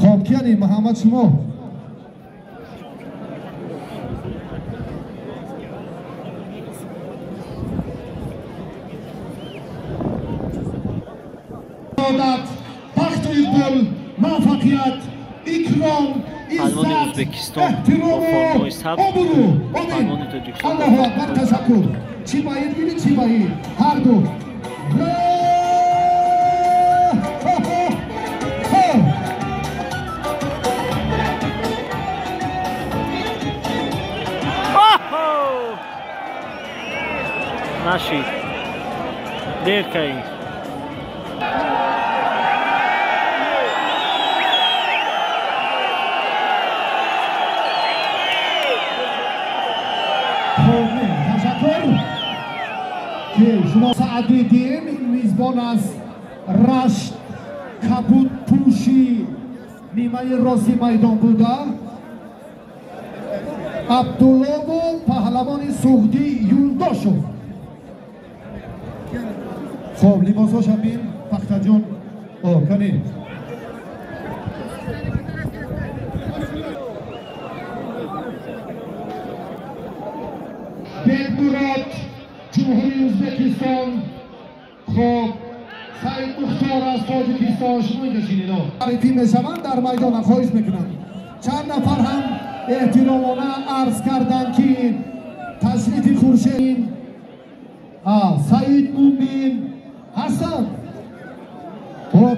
Хоб, кияни Муҳаммад шумо? Бахту иқбол, муваффақият, икром, паҳлавони иззат, Ӯзбекистон бо эҳтирому формаи сабз, обрӯ. Омин. Паҳлавони Тоҷикистон бо Аллоҳу акбар, формаи ташаккур. Чӣ баид гирӣ, чӣ баид? Ҳар ду. Нашид. Дер кардӣ. Ташаккур, ки шумо Саъдиддин, мизбон аз Рашт, кабудпӯши нимаи рости майдон буда, Абдуллову паҳлавони Суғдӣ Юлдошев. Хоб, либосҳошам бин, Пахтаҷон. О, кани. Бекмурод, Ҷумҳурии Ӯзбекистон. Хоб, Саид Мухтор аз Тоҷикистон. Шумо инҷо шинед. Муаррифӣ мешаванд дар майдона, хоҳиш мекунам. Чанд нафар ҳам эҳтиромона арз карданд, ки ташрифи Хуршед, Саид Мумин ҳастанд.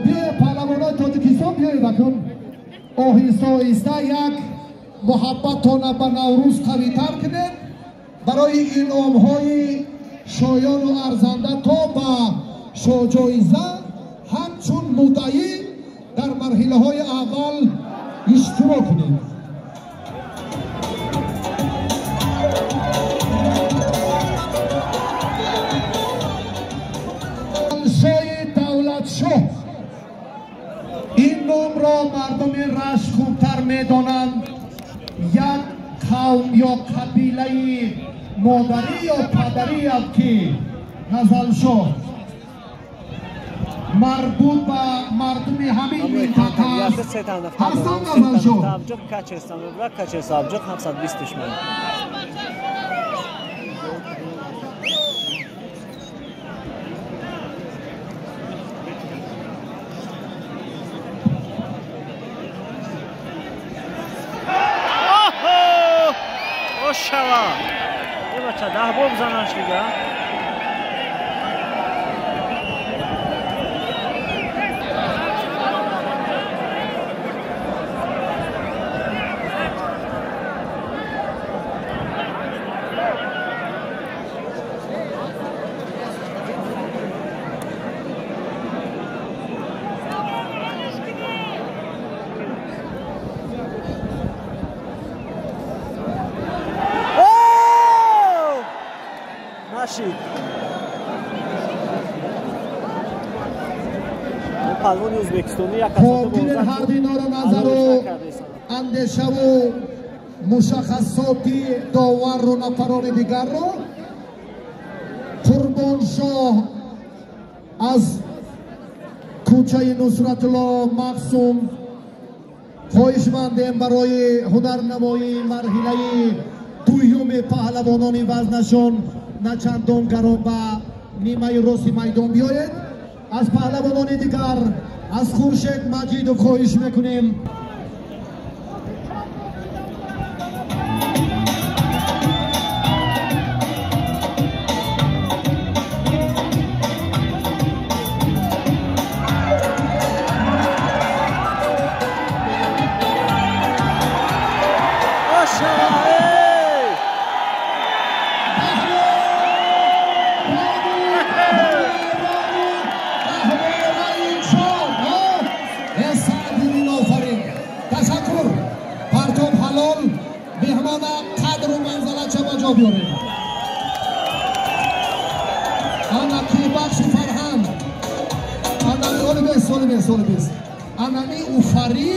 Биё, паҳлавонои Тоҷикистон, биёед акун. Оҳиста оҳиста як муҳаббаттона ба Наврӯз қавитар кунед барои инъомҳои шоёну арзанда то ба шоҳҷоиза ҳамчун муддаӣ дар марҳилаҳои аввал иштирок кунед. Шои Давлатшоҳ, ин номро мардуми Рашт хубтар медонанд. Як қавм ё қабилаи модарӣ ё падариам, ки Назалшоҳ марбут ба мардуми ҳамин минтақа аст. Ҳастанд Назалшоҳ. Ошава! Е бача, 10 бор бизанаш дига. Нашид. Паҳлавони Ӯзбекистонӣ як Хоб, дидед, ҳар диноро назару андешаву мушаххасоти доварру нафарони дигарро. Қурбоншоҳ аз кӯчаи Нусратулло Мақсум, хоҳишмандем барои ҳунарнамоии марҳилаи дуюми паҳлавонони вазнашон начандон гарон ба нимаи рости майдон биёед. Аз паҳлавонони дигар, аз Хуршед Маҷидов хоҳиш мекунем. Ошава! Эй! Ташаккур. Партоб ҳалол, меҳмона қадру манзалатша ба ҷо биёрем. Анаки бахши фарҳанг, анами оли бес, оли бес, оли бес, анами уфарӣ.